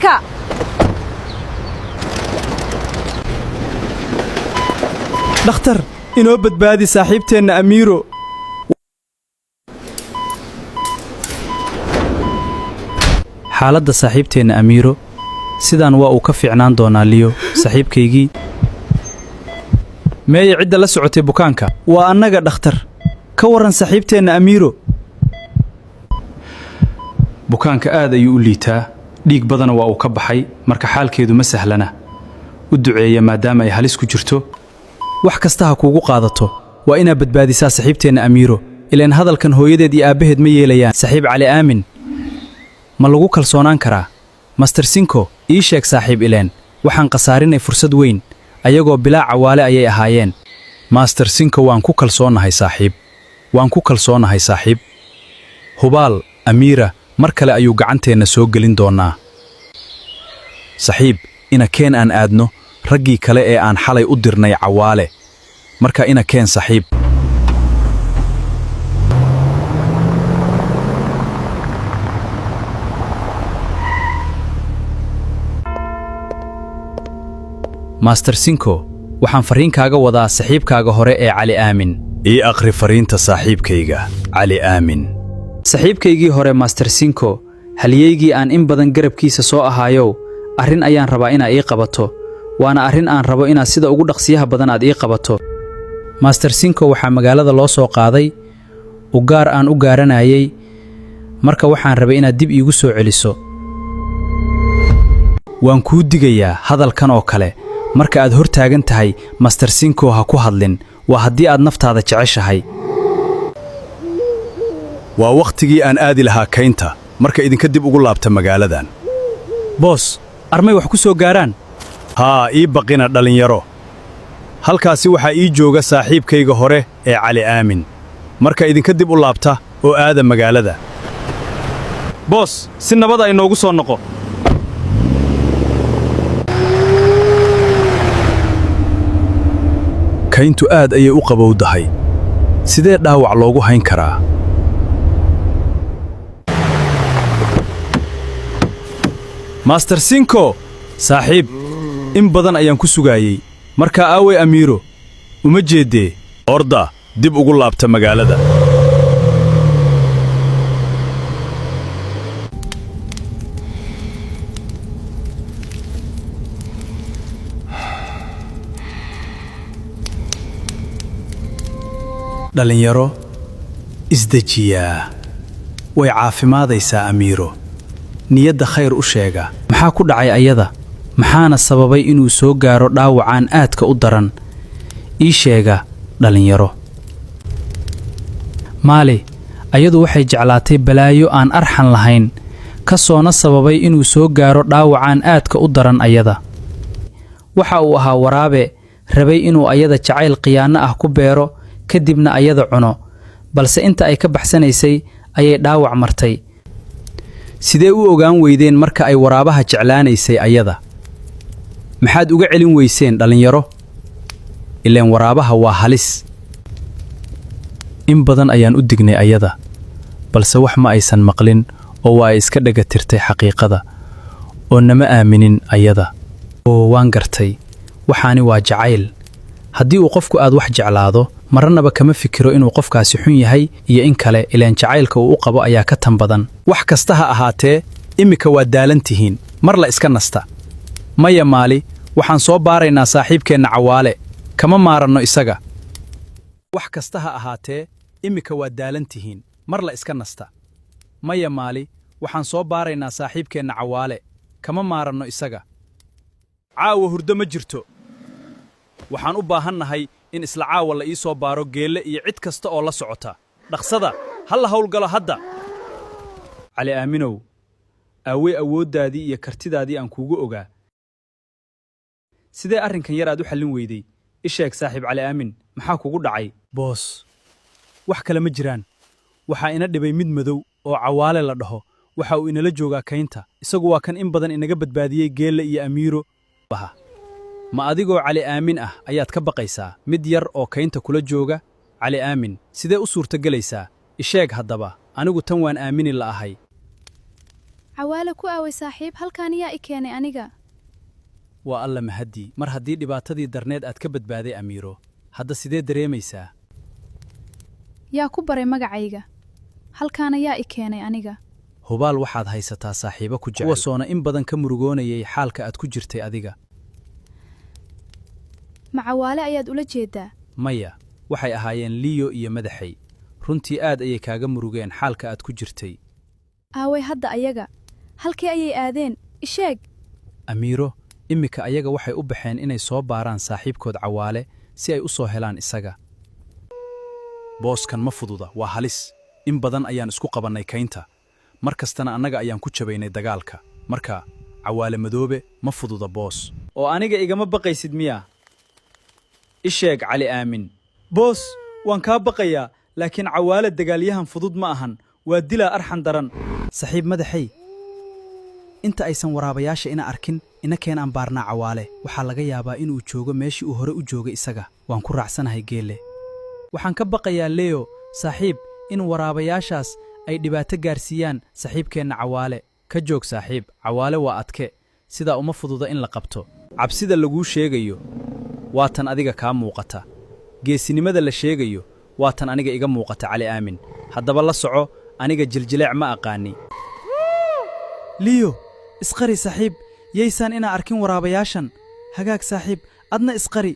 Dhakhtarka. Dhakhtar, inoo badbaadi saaxiibteenna Amiiro. Xaaladda saaxiibteenna Amiiro sidaan waa uu ka fiicnaan doonaa, Liyo saaxiibkaygii. Meeye cidda la socotay bukaanka? Waa annaga, dhakhtar. Ka warran saaxiibteenna Amiiro? Bukaanka aad ayuu u liitaa, dhiig badana waa uu ka baxay, marka xaalkeedu ma sahlana. U duceeya maadaama ay halis ku jirto. Wax kasta ha kuugu qaadato, waa inaad badbaadisaa saaxiibteenna Amiiro. Ilaan hadalkan hooyadeed iyo aabbaheed ma yeelayaan. Saaxiib Cali Aamin ma lagu kalsoonaan karaa? Master Sinko, ii sheeg saaxiib, ileen waxaan khasaarinay fursad weyn. Ayagoo bilaa Cawaale ayay ahaayeen. Master Sinko, waan ku kalsoonahay saaxiib, waan ku kalsoonahay saaxiib. Hubaal Amiira mar kale ayuu gacanteenna soo gelin doonnaa. Saxiib, ina keen aan aadno raggii kale ee aan xalay u dirnay Cawaale. Marka ina keen, saxiib. Master Sinko, waxaan farriin kaaga wadaa saaxiibkaaga hore ee Cali Aamin. Ii akhri fariinta saaxiibkayga Cali Aamin. Saaxiibkaygii hore Master Sinko, halyeygii aan in badan garabkiisa soo ahaayow, arrin ayaan rabaa inaa ii qabato, waana arrin aan rabo inaad sida ugu dhaqsiyaha badan aad ii qabato. Master Sinko, waxaa magaalada loo soo qaaday ugaar aan u gaaranayay, marka waxaan rabay inaad dib iigu soo celiso. Waan kuu digayaa, hadalkan oo kale marka aad hor taagan tahay Master Sinko ha ku hadlin, waa haddii aad naftaada jeceshahay. Waa wakhtigii aan aadi lahaa kaynta, marka idinka dib ugu laabta magaaladan. Boos, armay wax ku soo gaaraan? Haa, ii baqina dhallinyaro. Halkaasi waxaa ii jooga saaxiibkayga hore ee Cali Aamin. Marka idinka dib u laabta oo aada magaalada. Boos, si nabada inoogu soo noqo. Kayntu aad ayay u qabowdahay. Sidee dhaawac loogu hayn karaa? Master Sinko, saaxiib, in badan ayaan ku sugaayey. Markaa aaway Amiiro? Uma jeeddee? Orda, dib ugu laabta magaalada. Dhallinyaro, isdejiyaa. Way caafimaadaysaa Amiiro. Niyadda khayr u sheega. Maxaa ku dhacay ayada? Maxaana sababay inuu soo gaaro dhaawacaan aadka u daran? Ii sheega, dhallinyaro. Maali, ayadu waxay jeclaatay balaayo aan arxan lahayn, ka soona sababay inuu soo gaaro dhaawacaan aadka u daran ayada. Waxa uu ahaa waraabe rabay inuu ayada jacayl khiyaano ah ku beero, kadibna ayada cuno, balse inta ay ka baxsanaysay ayay dhaawac martay. Sidee u ogaan weydeen marka ay waraabaha jeclaanaysay ayada? Maxaad uga celin weyseen, dhallinyaro? Ileen waraabaha waa halis. In badan ayaan u dignay ayada, balse wax ma aysan maqlin oo waa ay iska dhaga tirtay xaqiiqada oo nama aaminin ayada. Oo waan gartay, waxaani waa jacayl. Haddii uu qofku aad wax jeclaado, marnaba kama fikiro inuu qofkaasi xun yahay iyo in kale, ileen jacaylka uu u qabo ayaa ka tan badan. Wax kasta ha ahaatee, immika waa daalan tihiin. Mar la iska nasta. Maya Maali, waxaan soo baaraynaa saaxiibkeenna Cawaale. Kama maaranno isaga. Wax kasta ha ahaatee, immika waa daalan tihiin. Mar la iska nasta. Maya Maali, waxaan soo baaraynaa saaxiibkeenna Cawaale. Kama maaranno isaga. Caawa hurdo ma jirto. Waxaan u baahannahay in isla caawa la ii soo baaro Geelle iyo cid kasta oo la socota. Dhaqsada, ha la hawlgalo hadda. Cali Aaminow, aawey awooddaadii iyo kartidaadii aan kuugu ogaa? Sidee arrinkan yar aad u xallin weyday? I sheeg, saaxiib Cali Aamin, maxaa kugu dhacay? Boos, wax kale ma jiraan. Waxaa ina dhibay mid madow oo Cawaale la dhaho. Waxa uu inala joogaa kaynta. Isagu waa kan in badan inaga badbaadiyey Geelle iyo Amiiro. Baha ma adigoo Cali Aamin ah ayaad ka baqaysaa mid yar oo kaynta kula jooga? Cali Aamin, sidee u suurtagelaysaa? Isheeg haddaba. Anigu tan waan aamini la'ahay. Cawaale ku aaway saaxiib, halkaan yaa i keenay aniga? Waa Alla mahaddii mar haddii dhibaatadii darneed aad ka badbaaday, Amiiro. Hadda sidee dareemaysaa? Yaa ku baray magacayga? Halkaana yaa i keenay aniga? Hubaal waxaad haysataa saaxiibo ku jecel, kuwasoona in badan ka murugoonayay xaalka aad ku jirtay adiga. Ma Cawaale ayaad ula jeeddaa? Maya, waxay ahaayeen Liyo iyo Madaxay. Runtii aad ayay kaaga murugeen xaalka aad ku jirtay. Aaway hadda ayaga? Halkee ayay aadeen? Isheeg. Amiiro, immika ayaga waxay u baxeen inay soo baaraan saaxiibkood Cawaale si ay u soo helaan isaga. Booskan ma fududa, waa halis. In badan ayaan isku qabannay kaynta, mar kastana annaga ayaan ku jabaynay dagaalka. Marka Cawaale Madoobe ma fududa boos. Oo aniga igama baqaysid miyaa? Isheeg, Cali Aamin. Boos, waan kaa baqayaa, laakiin Cawaale dagaalyahan fudud ma ahan. Waa dilaa arxan daran. Saxiib Madaxay, inta aysan waraabayaasha ina arkin, ina keen aan baarnaa Cawaale. Waxaa laga yaabaa inuu joogo meeshii uu hore u joogay isaga. Waan ku raacsanahay, Geelle. Waxaan ka baqayaa, Leo saaxiib, in waraabayaashaas ay dhibaato gaarsiiyaan saaxiibkeenna Cawaale. Ka joog saaxiib, Cawaale waa adke, sidaa uma fududa in la qabto. Cabsida laguu sheegayo waa tan adiga kaa muuqata. Geesinimada la sheegayo waa tan aniga iga muuqata, Cali Aamin. Haddaba la soco, aniga jiljileec ma aqaani. Liyo, isqari saaxiib, yaysaan inaa arkin waraabayaashan. Hagaag saaxiib, adna isqari.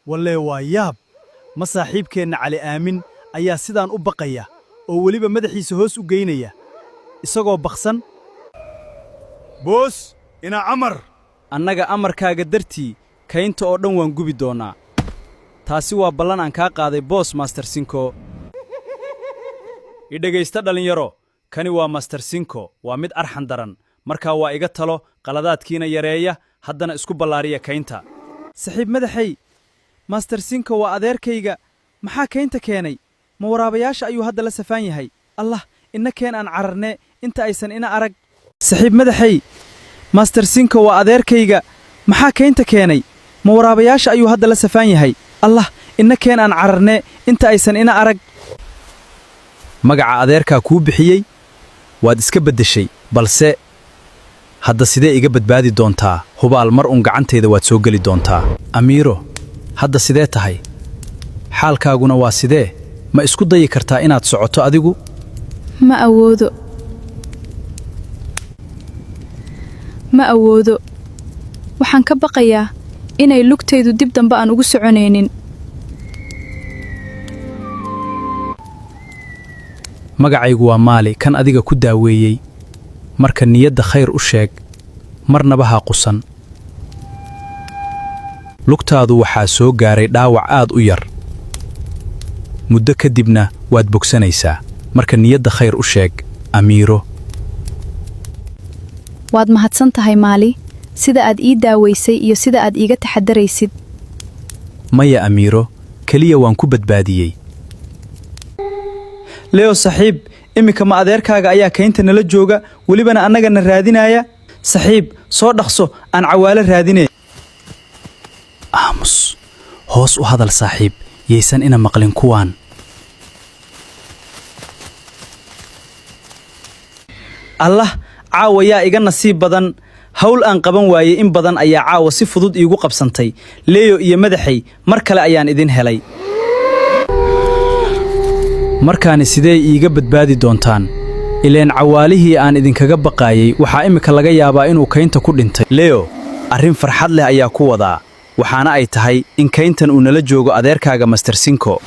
Wallee waa yaab. Ma saaxiibkeenna Cali Aamin ayaa sidaan u baqaya oo weliba madaxiisa hoos u geynaya isagoo baqsan? Boos, ina amar. Annaga amarkaaga dartii kaynta oo dhan waan gubi doonnaa. Taasi waa ballan aan kaa qaaday, boos Master Sinko. I dhegaysta dhallinyaro, kani waa Master Sinko, waa mid arxan daran. Markaa waa iga talo, qaladaadkiina yareeya, haddana isku ballaariya kaynta. Saxiib Madaxay, Master Sinko waa adeerkayga. Maxaa kaynta keenay? Ma waraabayaasha ayuu hadda la safaan yahay? Allah, inna keen aan cararne inta aysan ina arag. Saxiib Madaxay, Master Sinko waa adeerkayga. Maxaa kaynta keenay? Ma waraabayaasha ayuu hadda la safaan yahay? Allah, inna keen aan cararne inta aysan ina arag. Magaca adeerkaa kuu bixiyey waad iska beddeshay, balse hadda sidee iga badbaadi doontaa? Hubaal mar un gacantayda waad soo geli doontaa. Amiiro, hadda sidee tahay? Xaalkaaguna waa sidee? Ma isku dayi kartaa inaad socoto adigu? Ma awoodo, ma awoodo. Waxaan ka baqayaa inay lugtaydu dib dambe aan ugu soconaynin. Magacaygu waa Maali, kan adiga ku daaweeyey. Marka niyadda khayr u sheeg, marnaba ha qusan. Lugtaadu waxaa soo gaaray dhaawac aad u yar, muddo kadibna waad bogsanaysaa. Marka niyadda khayr u sheeg, Amiiro. Waad mahadsan tahay Maali, sida aad ii daawaysay iyo sida aad iiga taxadaraysid. Maya Amiiro, keliya waan ku badbaadiyey. Leo saxiib, iminka ma adeerkaaga ayaa kaynta nala jooga, welibana annagana raadinaya? Saxiib, soo dhaqso, aan Cawaalo raadine. Aamus, hoos u hadal saaxiib, yaysan ina maqlin kuwaan. Allah, caawa yaa iga nasiib badan. Hawl aan qaban waayey in badan ayaa caawa si fudud iigu qabsantay. Leyo iyo Madaxay, mar kale ayaan idin helay. Markaani sidee iiga badbaadi doontaan? Ileen cawaalihii aan idinkaga baqaayey waxaa immika laga yaabaa inuu kaynta ku dhintay. Leo, arrin farxad leh ayaa ku wadaa, waxaana ay tahay in kayntan uu nala joogo adeerkaaga Master Sinko.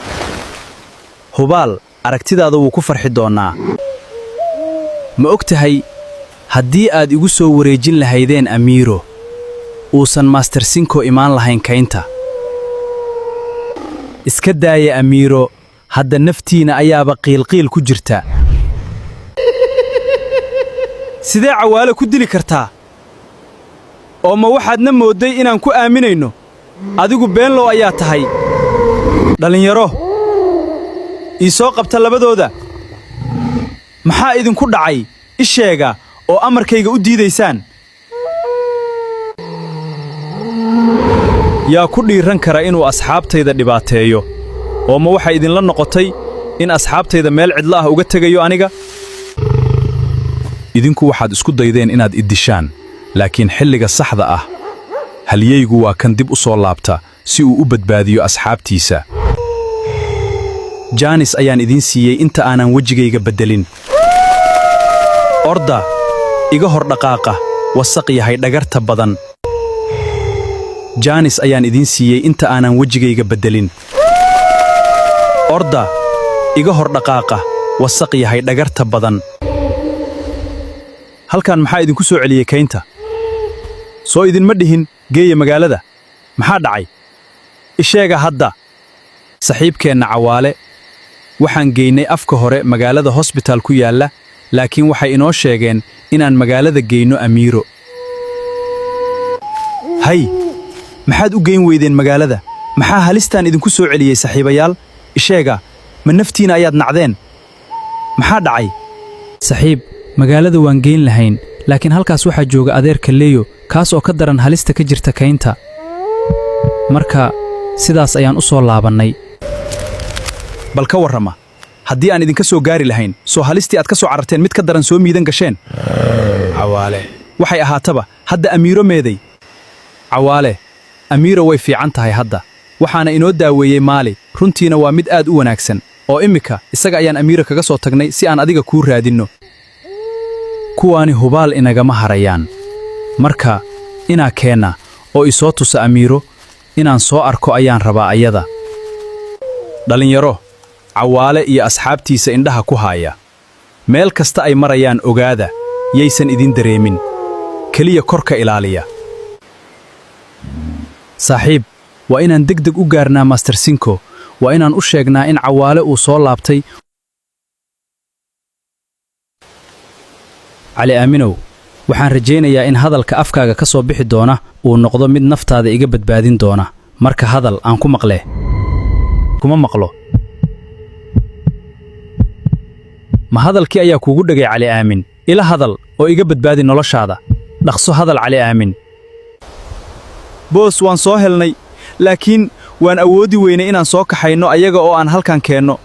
Hubaal aragtidaada wuu ku farxi doonnaa. Ma og tahay, haddii aad igu soo wareejin lahaydeen Amiiro, uusan Master Sinko imaan lahayn kaynta. Iska daaya Amiiro, hadda naftiina ayaaba qiilqiil ku jirta. Sidee Cawaale ku dili kartaa? Oo ma waxaadna moodday inaan ku aaminayno? Adigu beenlow ayaa tahay. Dhallinyaro, ii soo qabta labadooda. Maxaa idinku dhacay? I sheega oo amarkayga u diidaysaan. Yaa ku dhiiran kara inuu asxaabtayda dhibaateeyo? Oo ma waxay idinla noqotay In asxaabtayda meel cidla ah uga tegayo aniga? Idinku waxaad isku daydeen inaad iddishaan, laakiin xilliga saxda ah halyeygu waa kan dib u soo laabta si uu u badbaadiyo asxaabtiisa. Jaanis ayaan idiin siiyey inta aanan wejigayga beddelin. Orda, iga hor dhaqaaqa, wasaq yahay dhagarta badan. Jaanis ayaan idiin siiyey inta aanan wejigayga beddelin. Orda, iga hor dhaqaaqa, wasaq yahay dhagarta badan. Halkan maxaa idinku soo celiyey kaynta? Soo idinma dhihin geeya magaalada? Maxaa dhacay? Isheega hadda. Saxiibkeenna Cawaale waxaan geynay afka hore magaalada hosbitaal ku yaalla, laakiin waxay inoo sheegeen inaan magaalada geyno Amiiro. Hay, maxaad u geyn weydeen magaalada? Maxaa halistaan idinku soo celiyey, saxiibayaal? Isheega, ma naftiina ayaad nacdeen? Maxaa dhacay? Saxiib, magaalada waan geyn lahayn, laakiin halkaas waxaa jooga adeerka Leyo, kaas oo ka daran halista ka jirta kaynta. Marka sidaas ayaan u soo laabannay. Bal ka warrama haddii aan idinka soo gaari lahayn, soo halistii aad ka soo cararteen mid ka daran soo miidan gasheen? Cawaale, waxay ahaataba, hadda Amiiro meeday? Cawaale, Amiiro way fiican tahay hadda, waxaana inoo daaweeyey Maali. Runtiina waa mid aad u wanaagsan, oo immika isaga ayaan Amiiro kaga soo tagnay si aan adiga kuu raadinno. Kuwaani hubaal inagama harayaan. Marka inaa keenna oo isoo tusa Amiiro, inaan soo arko ayaan rabaa ayada. Dhallinyaro, Cawaale iyo asxaabtiisa indhaha ku haaya. Meel kasta ay marayaan ogaada, yaysan idin dareemin. Keliya korka ilaaliya. Saaxiib, waa inaan deg deg u gaarnaa Master Sinko. Waa inaan u sheegnaa in Cawaale uu soo laabtay. Cali Aaminow, waxaan rajaynayaa in hadalka afkaaga ka soo bixi doona uu noqdo mid naftaada iga badbaadin doona. Marka hadal aan ku maqlee. Kuma maqlo. Ma hadalkii ayaa kuugu dhegay, Cali Aamin? Ila hadal oo iga badbaadi noloshaada. Dhaqso hadal, Cali Aamin. Boos, waan soo helnay, laakiin waan awoodi weynay inaan soo kaxayno ayaga oo aan halkan keenno.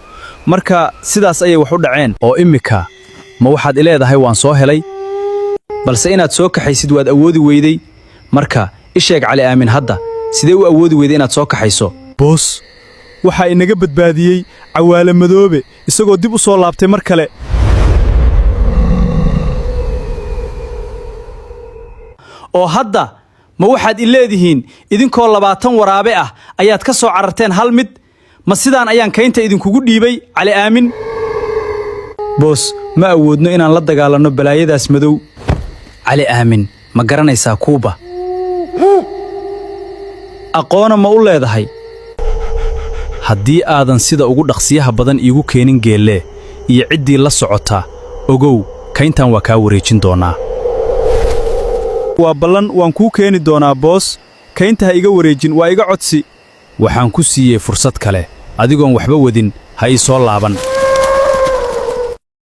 Marka sidaas ayay wax u dhaceen. Oo immika ma waxaad ileedahay waan soo helay, balse inaad soo kaxaysid waad awoodi weyday? Marka i sheeg, Cali Aamin, hadda sidee u awoodi weyday inaad soo kaxayso? Boos, waxaa inaga badbaadiyey Cawaale Madoobe isagoo dib u soo laabtay mar kale. Oo hadda ma waxaad i leedihiin idinkoo 20 waraabe ah ayaad ka soo cararteen hal mid? Ma sidaan ayaan kaynta idinkugu dhiibay, Cali Aamin? Boos, ma awoodno inaan la dagaalanno balaayadaas madow. Cali Aamin, ma garanaysaa Kuuba? Aqoona ma u leedahay? Haddii aadan sida ugu dhaqsiyaha badan iigu keenin Geellee iyo ciddii la socota, ogow, kayntan waa kaa wareejin doonnaa. Waa ballan, waan kuu keeni doonaa, boos. Kaynta ha iga wareejin, waa iga codsi. Waxaan ku siiyey fursad kale. Adigoon waxba wadin ha ii soo laaban.